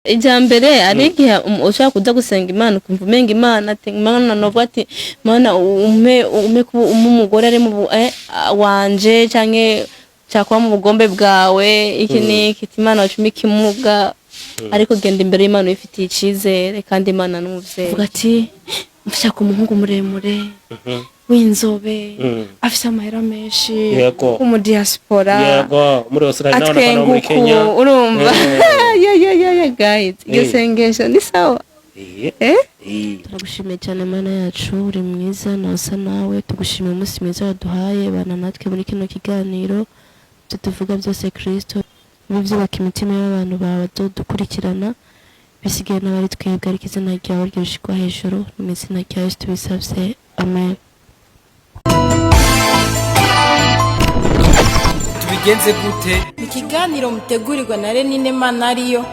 Ijya mbere ari igihe ushobora kuza gusenga Imana, ukumva umenga Imana ati Imana novuga ati Mana umpe umpe kuba umpe umugore ari mu wanje canke cyakuba mu bugombe bwawe iki n'iki, ati Imana wacuma ikimuga. Ariko genda imbere y'Imana wifitiye icizere, kandi Imana n'umuvyeyi. Vuga ati nshaka umuhungu muremure w'inzobe, afise amahera menshi, wo mu diaspora, Yego, muri Australia n'abana bo muri atwenguku Kenya. Urumva, ya ya ya ya guys, iryo sengesho ni sawa. Eh? Turagushimiye cyane Mana yacu, uri mwiza ntawusa nawe. Tugushimiye umunsi mwiza waduhaye. Bana natwe muri kino kiganiro, ibyo tuvuga byose Kristo bibe byubaka imitima y'abantu bawe dukurikirana, bisigaye n'abari twebwe, ariko izina ryawe ryishirwa hejuru. Ni mu izina rya Yesu tubisabye, amen. Tubigenze gute? Ikiganiro mutegurirwa na Renine Manariyo.